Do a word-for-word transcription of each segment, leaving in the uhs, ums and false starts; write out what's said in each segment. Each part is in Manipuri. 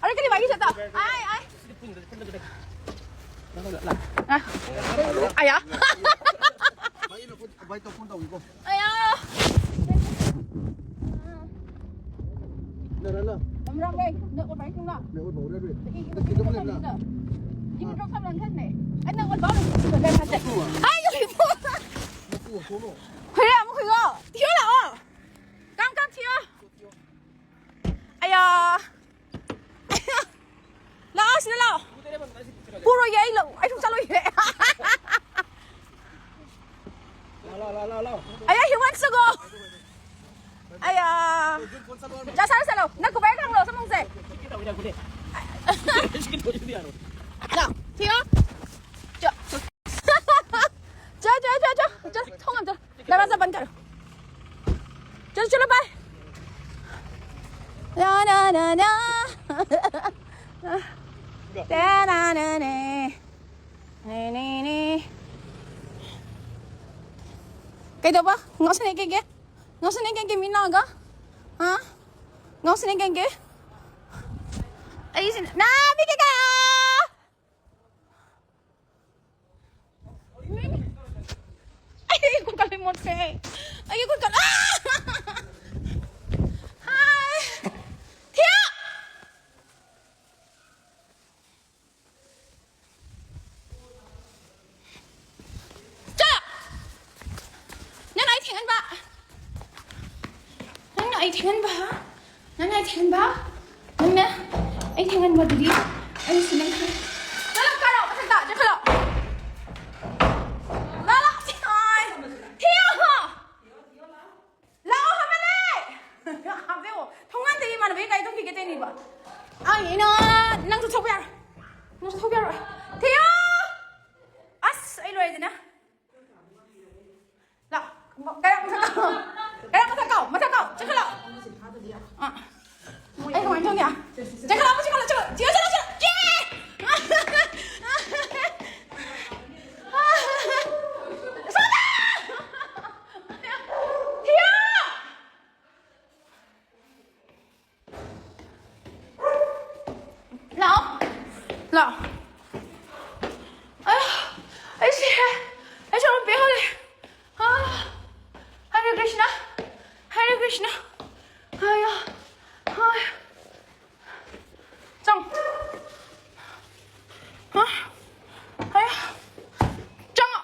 ꯑꯔꯦ, ꯀꯔꯤ ꯋꯥꯔꯤ ꯆꯠꯇ? ꯑꯥꯏ, ꯑꯥꯏ꯫ ꯑ꯫ ꯑꯌꯥ꯫ ꯑꯌꯥ꯫ ꯂꯝꯔꯥꯝꯂꯩ, ꯅꯛ ꯑꯣꯏ ꯄꯥꯏ ꯊꯨꯡꯅ꯫ ꯅꯛ ꯑꯣꯏ ꯄꯥꯎ ꯔꯦ ꯔꯦ꯫ ꯏ-, ꯏ-, ꯅꯛ ꯏ-, ꯀꯤꯂꯣꯃꯤꯇꯔ ꯅꯛ꯫ ꯏ-, ꯏ-, ꯗ꯭ꯔꯣꯞ ꯁꯝ ꯂꯪ ꯈꯟꯅꯦ꯫ ꯑꯩ ꯅꯛ ꯑꯣꯏ ꯄꯥꯎ ꯂꯪ ꯈꯟꯅꯦ꯫ ꯍꯥꯏ, ꯀꯔꯤ ꯄꯣ? ꯅꯛ ꯑꯣꯏ ꯄꯥꯎ ꯅꯣ꯫ ꯈꯣꯏꯔꯦ, ꯑꯃꯨꯛ ꯈꯣꯏꯔꯣ꯫ ꯊꯤꯌꯣ ꯂꯥꯛꯑꯣ꯫ ꯀꯥꯡ ꯀꯥꯡ ꯊꯤꯌꯣ꯫ ꯑꯌꯥ꯫ ꯂꯥꯛꯑꯣ, ꯁꯤꯗ ꯂꯥꯛꯑꯣ꯫ ꯄꯨꯔꯣꯏꯒꯦ, ꯑꯩ ꯂꯧ-, ꯑꯩ ꯁꯨꯝ ꯆꯠꯂꯣꯏꯒꯦ꯫ ꯑꯌꯥ, he wants to go. ꯑꯌꯥ꯫ ꯆꯠꯂꯣ, ꯆꯠꯂꯣ, ꯆꯠꯂꯣ꯫ ꯅꯪ ꯀꯨꯕꯥꯔ ꯈꯪꯂꯣ, ꯁꯨꯝ ꯍꯪꯁꯦ꯫ ꯂꯥꯛꯑꯣ, ꯊꯤꯌꯣ꯫ ꯆꯣ꯫ ꯆꯣ, ꯆꯣ, ꯆꯣ, ꯆꯣ, ꯆꯣ꯫ ꯊꯣꯡ ꯍꯥꯡꯗꯣ꯫ ꯗꯔꯋꯥꯖꯥ ꯕꯟꯗ ꯀꯔꯣ꯫ ꯆꯠꯂꯣ, ꯆꯠꯂꯣ, ꯕꯥꯏ꯫ ꯂꯥ, ꯂꯥ, ꯂꯥ, ꯂꯥ꯫ ꯇꯦ, ꯅꯥ, ꯅꯥ, ꯅꯦ꯫ ꯅꯦ, ꯅꯦ, ꯅꯦ꯫ ꯀꯩꯗꯧꯕ? ꯉꯥꯎꯁꯟꯅꯩ ꯀꯩꯒꯤ? ꯉꯥꯎꯁꯟꯅꯩ ꯀꯩꯒꯤ ꯃꯤ ꯂꯥꯛꯑꯒ? ꯍꯥ? ꯉꯥꯎꯁꯟꯅꯩ ꯀꯩꯒꯤ? ꯑꯩꯁꯤꯅ, ꯅꯥ, ꯃꯤ ꯀꯩꯀꯥ! ꯑꯩꯒꯤ ꯈꯨꯠꯀ ꯂꯣꯏ ꯃꯣꯠꯈ꯭ꯔꯦ꯫ ꯑꯩꯒꯤ ꯈꯨꯠꯀ ꯂꯣꯏ-, ꯑꯥ! ꯍꯥꯏ! ꯊꯤꯌꯥ! ꯆꯥ! ꯅꯪꯅ ꯑꯩ ꯊꯦꯡꯍꯟꯕ! ꯅꯪꯅ ꯑꯩ ꯊꯦꯡꯍꯟꯕ! ꯅꯪꯅ ꯑꯩ ꯊꯦꯡꯍꯟꯕ! ꯅꯪꯅ ꯑꯩ ꯊꯦꯡꯍꯟꯕꯗꯨꯗꯤ ꯑꯩꯁꯨ ꯅꯪ ꯊꯦꯡ-, ꯂꯥꯛꯑꯣ, ꯀꯥꯔꯛꯑꯣ, ꯃꯊꯛꯇ, ꯆꯠꯈꯠꯂꯣ! ꯂꯥꯛꯑꯣ, ꯂꯥꯛꯑꯣ, ꯁꯤ ꯇꯥꯏ! ꯊꯤꯌꯣ! ꯂꯥꯛꯑꯣ ꯍꯥꯏꯕꯅꯦ! ꯍꯥꯞꯄꯦꯑꯣ! ꯊꯣꯡꯒꯥꯟꯗꯒꯤ ꯏꯃꯥꯟꯅꯕꯤ ꯒꯥꯔꯤ ꯇꯣꯡꯈꯤꯒꯦ ꯇꯩꯅꯤꯕ꯫ ꯑꯩ, ꯏꯅꯥ, ꯅꯪꯁꯨ ꯊꯧꯕ ꯌꯥꯔꯣꯏ꯫ ꯅꯪꯁꯨ ꯊꯧꯕ ꯌꯥꯔꯣꯏ꯫ ꯊꯤꯌꯣ! ꯑꯁ, ꯑꯩ ꯂꯣꯏꯔꯦꯗꯅ꯫ ꯂꯥꯛ, ꯀꯩꯔꯥꯛ ꯃꯊꯛ ꯀꯥꯎ꯫ ꯀꯩꯔꯥꯛ ꯃꯊꯛ ꯀꯥꯎ, ꯃꯊꯛ ꯀꯥꯎ, ꯆꯠꯈꯠꯂꯣ꯫ ꯑꯥ꯫ ꯑꯩ ꯀꯃꯥꯏꯅ ꯇꯧꯅꯤ? ꯆꯠꯈꯠꯂꯣ, ꯆꯠꯈꯠꯂꯣ, ꯆꯠꯈꯠꯂꯣ꯫ ꯆꯦ, ꯆꯠꯂꯣ, ꯆꯠꯂꯣ꯫ ꯆꯦ! ꯁꯣꯗꯥ! ꯑꯌꯥ, ꯑꯩ ꯁꯤꯔꯦ꯫ ꯑꯩ ꯁꯣꯔ ꯄꯦꯍꯧꯔꯦ꯫ ꯑꯥ, ꯍꯔꯦ ꯀ꯭ꯔꯤꯁꯅ, ꯍꯔꯦ ꯀ꯭ꯔꯤꯁꯅ꯫ ꯑꯌꯥ, ꯑꯌꯥ꯫ ꯆꯪ꯫ ꯍꯥ? ꯑꯌꯥ꯫ ꯆꯪꯉꯣ꯫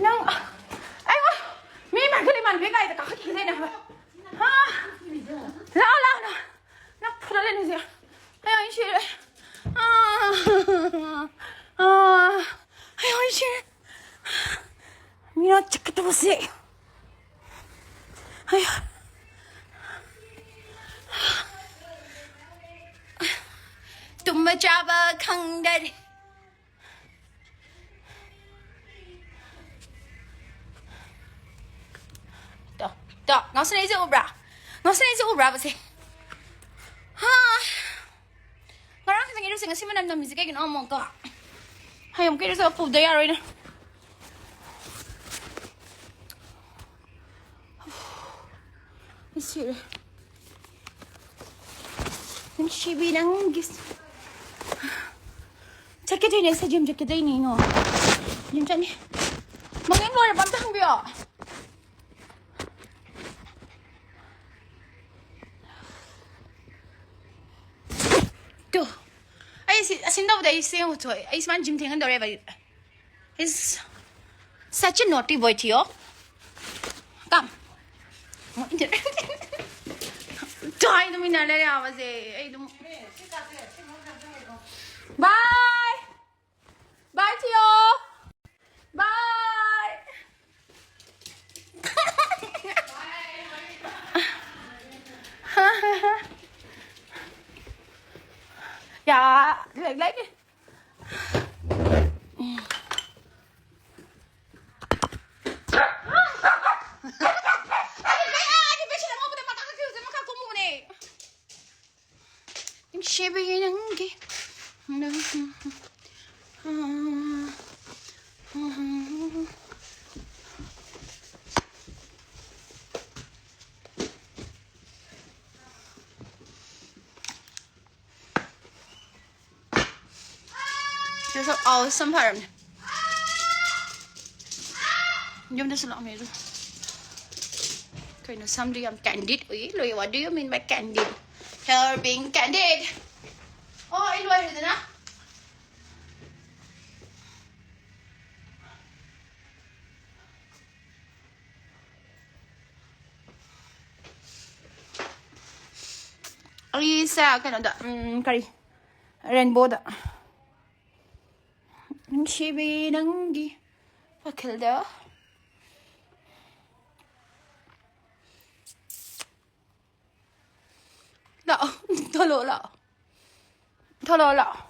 ꯅꯪ, ꯑꯩ ꯋꯥ-, ꯃꯤ ꯃꯥꯡꯒꯜ ꯏꯃꯥꯟꯅꯕꯤ ꯒꯥꯔꯤꯗ ꯀꯥꯈꯠꯈꯤꯒꯗꯣꯏꯅꯦ ꯍꯥꯏꯕ꯫ ꯍꯥ? ꯂꯥꯛꯑꯣ, ꯂꯥꯛꯑꯣ, ꯂꯥꯛꯑꯣ꯫ ꯅꯪ ꯐꯨꯔ ꯂꯩꯅꯨꯁꯦ꯫ ꯑꯩ ꯑꯣꯏ ꯁꯤꯔꯦ꯫ ꯑꯥ, ꯑꯥ, ꯑꯩ ꯑꯣꯏ ꯁꯤꯔꯦ꯫ ꯃꯤꯅ ꯆꯠꯀꯗꯕꯁꯦ꯫ ꯑꯩ ꯇꯨꯝꯕ ꯆꯥꯕ ꯈꯪꯗꯔꯦ꯫ ꯇꯣ, ꯇꯣ, ꯉꯥꯎꯁꯤꯟꯅꯩꯁꯦ ꯎꯕ꯭ꯔꯥ? ꯉꯥꯎꯁꯤꯟꯅꯩꯁꯦ ꯎꯕ꯭ꯔꯥꯕꯁꯦ? ꯍꯥ꯫ ꯉꯔꯥꯡ ꯈꯛꯇꯪ ꯏꯔꯨꯁꯦ, ꯉꯁꯤ ꯃꯅꯝ ꯅꯝꯃꯤꯁꯦ ꯀꯩꯒꯤꯅꯣ ꯑꯃꯨꯛꯀ? ꯍꯌꯦꯡ ꯑꯃꯨꯛꯀ ꯏꯔꯨꯖꯕ ꯄꯨꯗ ꯌꯥꯔꯣꯏꯅ꯫ ꯑꯩ ꯁꯤꯔꯦ꯫ ꯅꯨꯡꯁꯤꯕꯤ ꯅꯪꯒꯤ ꯆꯠꯀꯗꯣꯏꯅꯦ, ꯁꯦ ꯖꯤꯝ ꯆꯠꯀꯗꯣꯏꯅꯦ ꯉꯣ꯫ ꯖꯤꯝ ꯆꯠꯅꯤ꯫ ꯃꯃꯤꯡ ꯂꯣꯏꯔꯕ ꯑꯝꯇ ꯍꯪꯕꯤꯌꯣ꯫ ꯇꯨ꯫ ꯑꯩ ꯁꯤ, ꯑꯁꯤꯟ ꯇꯧꯕꯗ ꯑꯩ ꯁꯦꯝꯕ ꯊꯣꯛꯑꯦ꯫ ꯑꯩ ꯁꯨꯃꯥꯏꯅ gym ꯊꯦꯡꯍꯟꯗꯧꯔꯦꯕ꯫ He's such a naughty boy, ꯊꯤꯌꯣ꯫ Come. ꯇꯥꯏ ꯑꯗꯨꯝ ꯏꯟꯅ ꯂꯩꯔꯦ ꯍꯥꯏꯕꯁꯦ꯫ ꯑꯩ ꯑꯗꯨꯝ꯫ Bye. Bye, ꯊꯤꯌꯣ꯫ Bye. ꯌꯥ, ꯂꯩ, ꯂꯩ꯫ ꯅꯨꯡꯁꯤꯕꯤ ꯅꯪꯒꯤ꯫ ꯑꯥꯎ, ꯁꯝ ꯐꯔꯝꯅꯦ꯫ ꯌꯨꯝꯗꯁꯨ ꯂꯥꯛꯑꯝꯃꯦ ꯑꯗꯨ꯫ ꯀꯩꯅꯣ, ꯁꯝꯗꯤ ꯌꯥꯝ candid ꯑꯣꯏꯌꯦ꯫ ꯂꯣꯏ, what do you mean by candid? Hair being candid. ꯑꯣ, ꯑꯩ ꯂꯣꯏꯔꯦꯗꯅ꯫ ꯑꯩꯁꯦ ꯀꯩꯅꯣꯗ, ꯎꯝ, ꯀꯔꯤ, ꯔꯦꯟꯕꯣꯗ꯫ ꯅꯨꯡꯁꯤꯕꯤ ꯅꯪꯒꯤ ꯋꯥꯈꯜꯗ꯫ ꯂꯥꯛꯑꯣ, ꯊꯣꯛꯂꯛꯑꯣ, ꯂꯥꯛꯑꯣ꯫ ꯊꯣꯛꯂꯛꯑꯣ, ꯂꯥꯛꯑꯣ꯫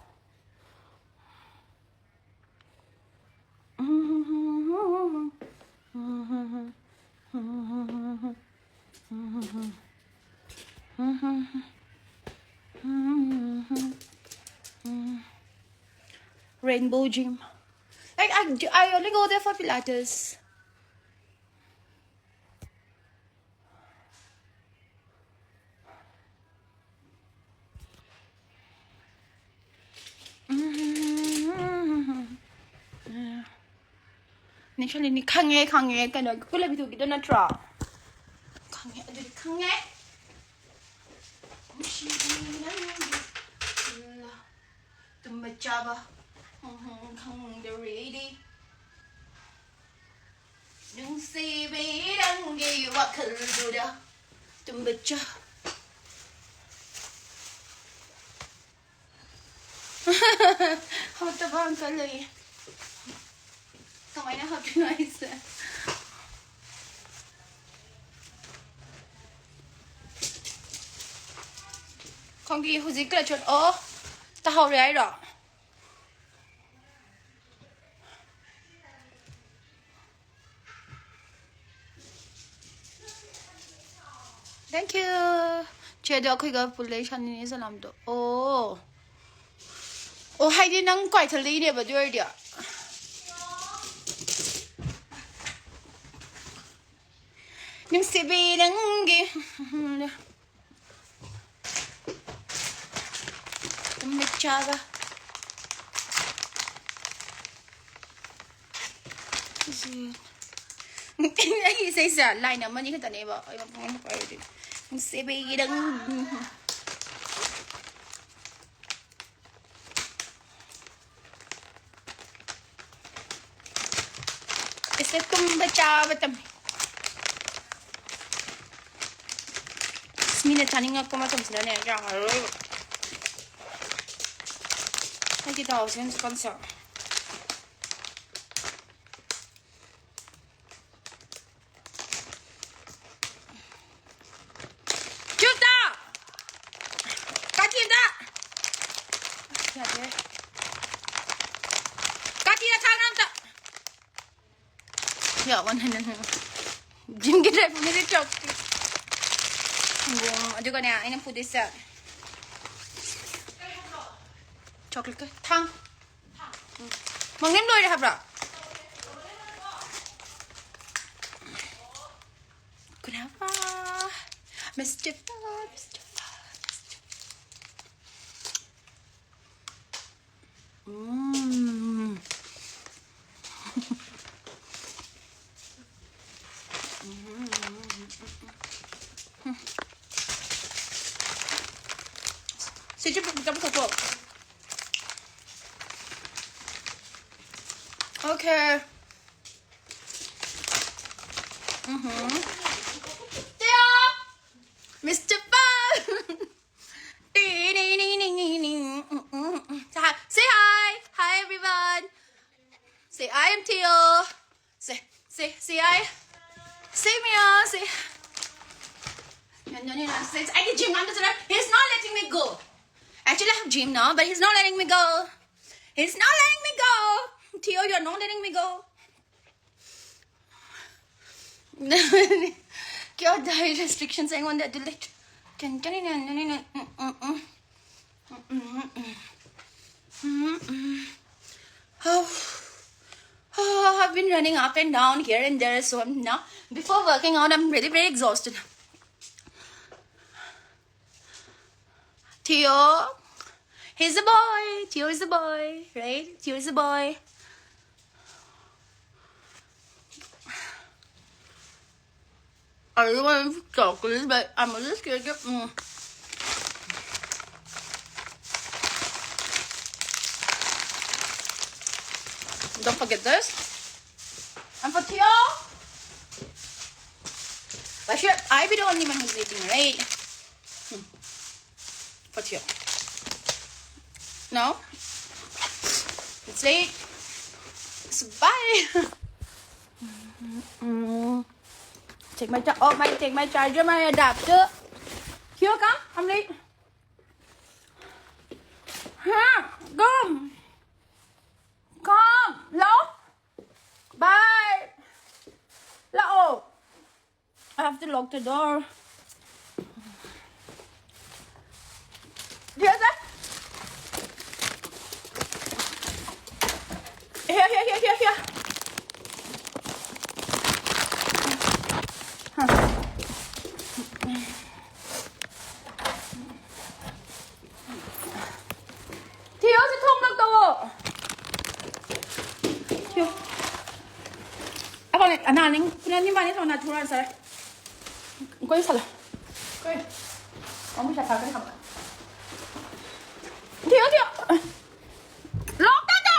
Rainbow Gym. Like, I, I only go there for Pilates. ꯅꯦ ꯁꯣꯂꯤꯅꯤ, ꯈꯪꯉꯦ, ꯈꯪꯉꯦ, ꯀꯩꯅꯣ, ꯀꯨꯂꯕꯤꯗꯨꯒꯤꯗꯣ ꯅꯠꯇ꯭ꯔꯣ? ꯈꯪꯉꯦ, ꯑꯗꯨꯗꯤ ꯈꯪꯉꯦ꯫ ꯅꯨꯡꯁꯤꯕꯤ ꯅꯪꯒꯤ ꯇꯨꯝꯕ ꯆꯥꯕ, ꯎꯝ, ꯈꯪꯗꯔꯦ ꯑꯩꯗꯤ꯫ ꯅꯨꯡꯁꯤꯕꯤ ꯅꯪꯒꯤ ꯋꯥꯈꯜꯗꯨꯗ ꯇꯨꯝꯕ ꯆꯥ- ꯍꯥꯎꯇꯕ ꯑꯪꯀꯜ ꯂꯩꯌꯦ꯫ ꯀꯃꯥꯏꯅ ꯍꯥꯞꯇꯣꯏꯅꯣ ꯑꯩꯁꯦ? ꯈꯪꯗꯦ, ꯍꯧꯖꯤꯛ ꯀꯂꯦꯛꯁꯟ, ꯑꯣ, ꯇꯥꯍꯧꯔꯦ ꯍꯥꯏꯔꯣ? Thank you꯫ ꯆꯦ, ꯑꯗꯣ ꯑꯩꯈꯣꯏꯒ ꯄꯨꯜꯂꯦ ꯁꯥꯅꯤꯅꯦ ꯁꯂꯥꯝꯗꯣ꯫ ꯑꯣ꯫ ꯑꯣ, ꯍꯥꯏꯗꯤ ꯅꯪ ꯀ꯭ꯋꯥꯏꯊꯦꯜꯗꯒꯤꯅꯦꯕ, ꯑꯗꯨ ꯑꯣꯏꯔꯗꯤ꯫ ꯅꯨꯡꯁꯤꯕꯤ ꯅꯪꯒꯤ ꯇꯨꯝꯕ ꯆꯥꯕ꯫ ꯑꯩꯒꯤ ꯏꯁꯩꯁꯦ line ꯑꯃꯅꯤ ꯈꯛꯇꯅꯦꯕ ꯑꯩ ꯃꯄꯨꯡ ꯑꯃ ꯄꯥꯏꯔꯗꯤ ꯅꯨꯡꯁꯤꯕꯤꯗꯪ꯫ ꯏꯁꯩ ꯇꯨꯝꯕ ꯆꯥꯕ ꯇꯝꯃꯤ꯫ ꯑꯁ, ꯃꯤꯅ ꯆꯥꯅꯤꯡꯉꯛꯄ ꯃꯇꯝꯁꯤꯗꯅꯦ ꯌꯥꯔꯔꯣꯏꯕ꯫ ꯑꯩꯒꯤ ꯗꯥꯎꯁꯦ ꯍꯧꯖꯤꯛꯀꯥꯟꯁꯦ꯫ ꯆꯨꯞꯇ! ꯀꯥꯇꯤ ꯑꯝꯇ! ꯌꯥꯗꯦ꯫ ꯀꯥꯇꯤꯗ ꯊꯥꯡꯅ ꯑꯝꯇ! ꯌꯥ, one hundred꯫ ꯖꯤꯝꯒꯤ dry ꯐ꯭ꯔꯨꯠꯅꯗꯤ chocolate. ꯁꯪꯒꯣꯝ, ꯑꯗꯨꯒꯅꯦ, ꯑꯩꯅ ꯄꯨꯗꯣꯏꯁꯦ ꯆꯣꯀ꯭ꯂꯦꯠꯀ ꯊꯥꯡ꯫ ꯎꯝ꯫ ꯃꯪꯂꯦꯝ ꯂꯣꯏꯔꯦ ꯍꯥꯏꯕ꯭ꯔꯣ? ꯀꯨꯅꯥꯐꯥ, ꯃꯤꯁꯇꯔ ꯐꯥ, ꯃꯤꯁꯇꯔ ꯐꯥ, ꯃꯤꯁꯇꯔ ꯐꯥ꯫ ꯎꯝ꯫ ꯁꯤꯁꯨ ꯄꯨꯛꯇ ꯄꯨꯊꯣꯛꯀꯣ꯫ Okay. Mm-hmm. Mister Pal! Say hi. Hi, everyone. Say, "I am Theo." Say, say, say hi. Say, Mia. Say. No, no, no, no. Say, I need gym. I'm just, he's not letting me go. Actually, I have gym now, but he's not letting me go. He's not letting me go. Theo, you're not letting me go. क्या diet restrictions ꯑꯩꯉꯣꯟꯗ ꯑꯗꯨ ꯂꯩꯇ꯭ꯔꯦ꯫ ꯇꯟ ꯇꯟ ꯇꯟ ꯇꯟ ꯇꯟ꯫ ꯎꯝ, ꯎꯝ, ꯎꯝ꯫ ꯎꯝ, ꯎꯝ, ꯎꯝ꯫ ꯎꯝ, ꯎꯝ꯫ Oh. Oh, I've been running up and down here and there, so I'm now, before working out, I'm really very exhausted. Theo, he's a boy. Theo is a boy, right? Theo is a boy. I really want to talk this, but I'm just gonna get. Mm. Don't forget this. And for Theo, I should I be the only one who's eating, right? Hmm. For Theo. No? It's late. So bye. Mm. Take my cha- oh my take my charger, my adapter. Theo, come. I'm late. Huh? Come. Come. Hello? Bye. Hello. I have to lock the door. Here, sir. Here, here, here, here, here. Huh. Theo, ꯁꯤ ꯊꯣꯡ ꯂꯣꯛ ꯇꯧꯋꯣ꯫ ꯊꯤꯌꯣ꯫ ꯑꯩꯈꯣꯏ ꯑꯅꯥ ꯅꯤꯡ ꯄꯨꯅꯦ ꯅꯤꯡꯕꯥꯅꯤ ꯊꯣꯡꯅ ꯊꯨꯔ ꯆꯠꯂꯦ꯫ ꯑꯩꯈꯣꯏ ꯁꯥꯂꯣ꯫ ꯑꯩꯈꯣꯏ ꯄꯥꯝꯕꯤ ꯁꯥ ꯊꯥꯛꯀꯅꯤ ꯍꯥꯏꯕ꯫ ꯊꯤꯌꯣ, ꯊꯤꯌꯣ꯫ ꯂꯣꯛ ꯇꯧꯗꯦ꯫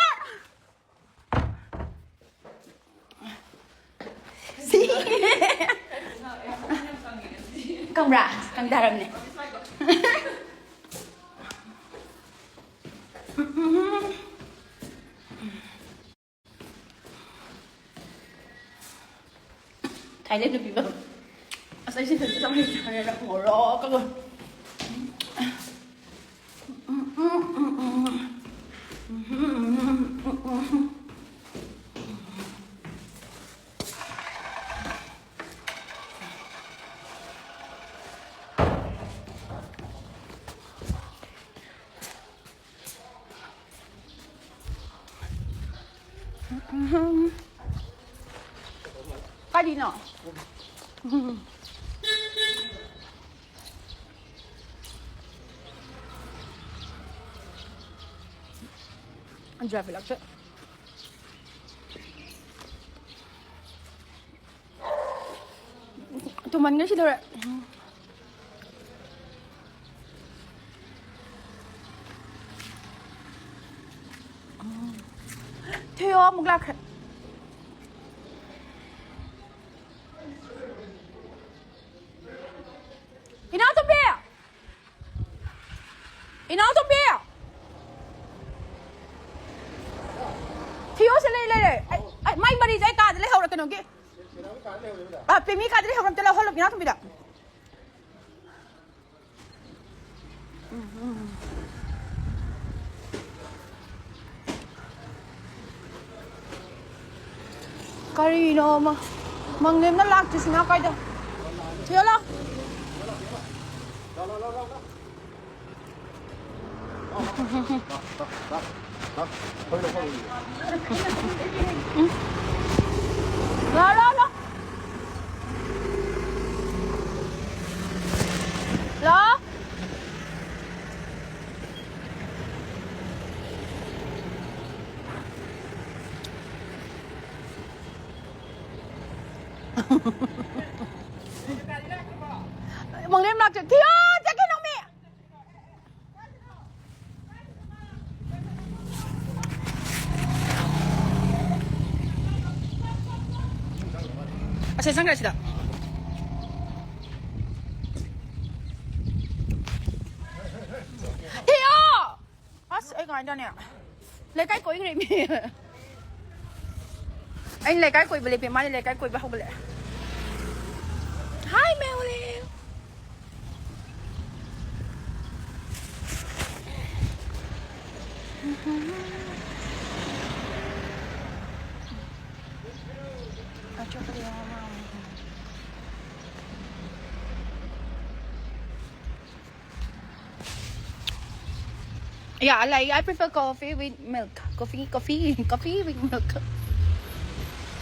ꯁꯤ꯫ ꯀꯪꯕ꯭ꯔꯥ? ꯀꯪꯊꯔꯝꯅꯦ꯫ ꯊꯥꯏꯂꯦꯟ ꯅꯨꯄꯤ ꯑꯃ꯫ ꯑꯁ, ꯑꯩꯁꯦ ꯐꯖꯅ ꯆꯥꯎꯍꯟꯈ꯭ꯔꯦ, ꯉꯧꯔꯣꯛ ꯉꯧꯔꯣꯛ꯫ ꯀꯔꯤꯅꯣ? ꯗ꯭ꯔꯥꯏ ꯐ꯭ꯔꯨꯠ ꯂꯥꯛꯁꯦ꯫ ꯇꯨꯝꯃꯟꯒ꯭ꯔꯦ ꯁꯤꯗꯧꯔꯦ꯫ ꯊꯤꯌꯣ ꯑꯃꯨꯛ ꯂꯥꯛꯈ꯭ꯔꯦ꯫ ꯏꯅꯥꯎꯇꯣꯝꯕꯤ! ꯏꯅꯥꯎꯇꯣꯝꯕꯤ! ꯊꯤꯌꯣꯁꯦ ꯂꯩ, ꯂꯩ, ꯂꯩ꯫ ꯑꯩ, ꯑꯩ, ꯃꯥꯏ ꯃꯔꯤꯁꯦ ꯑꯩ ꯀꯥꯗ ꯂꯩꯍꯧꯔꯦ ꯀꯩꯅꯣꯒꯤ꯫ ꯑ, ꯄꯦꯃꯤ ꯀꯥꯗ ꯂꯩꯍꯧꯔꯦ, ꯑꯝꯇ ꯂꯧꯍꯜꯂꯣ ꯏꯅꯥꯎꯇꯣꯝꯕꯤꯗ꯫ ꯀꯔꯤꯅꯣ ꯃ-, ꯃꯪꯂꯦꯝꯅ ꯂꯥꯛꯇ꯭ꯔꯤꯁꯤꯅ ꯀꯥꯏꯗ? ꯊꯤꯌꯣ ꯂꯥꯎ꯫ ꯂꯥꯎ, ꯂꯥꯎ, ꯂꯥꯎ꯫ ꯂꯥꯎ꯫ ꯃꯪꯂꯦꯝ ꯂꯥꯛꯇ꯭ꯔꯦ꯫ ꯊꯤꯌꯣ, ꯆꯠꯈꯤꯅꯣꯃꯤ꯫ ꯑꯁꯦ ꯆꯪꯈ꯭ꯔꯦ ꯁꯤꯗ꯫ ꯊꯤꯌꯣ! ꯑꯁ, ꯑꯩ ꯀꯃꯥꯏꯅ ꯇꯧꯅꯤ? ꯂꯩꯀꯥꯏ ꯀꯣꯏꯈ꯭ꯔꯦ ꯃꯤ꯫ ꯑꯩꯅ ꯂꯩꯀꯥꯏ ꯀꯣꯏꯕ ꯂꯦꯞꯄꯦ, ꯃꯥꯗꯤ ꯂꯩꯀꯥꯏ ꯀꯣꯏꯕ ꯍꯧꯒꯠꯂꯛꯑꯦ꯫ Hi, Melly. Yeah, like, I prefer coffee with milk. Coffee, coffee, coffee with milk.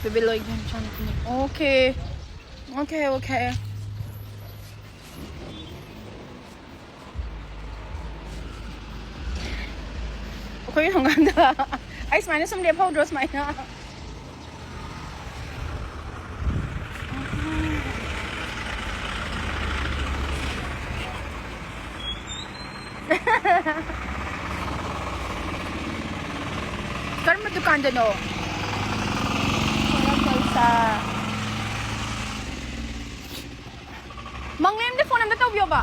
Baby, like, okay. Okay, okay. ꯑꯩꯈꯣꯏ ꯊꯣꯡꯒꯥꯟꯗ ꯑꯩ ꯁꯨꯃꯥꯏꯅ ꯁꯨꯝ ꯂꯦꯞꯍꯧꯗ꯭ꯔꯣ ꯁꯨꯃꯥꯏꯅ? ꯀꯔꯝꯕ ꯗꯨꯀꯥꯟꯗꯅꯣ? ꯃꯪꯂꯦꯝꯗ ꯐꯣꯟ ꯑꯝꯇ ꯇꯧꯕꯤꯌꯣꯕ꯫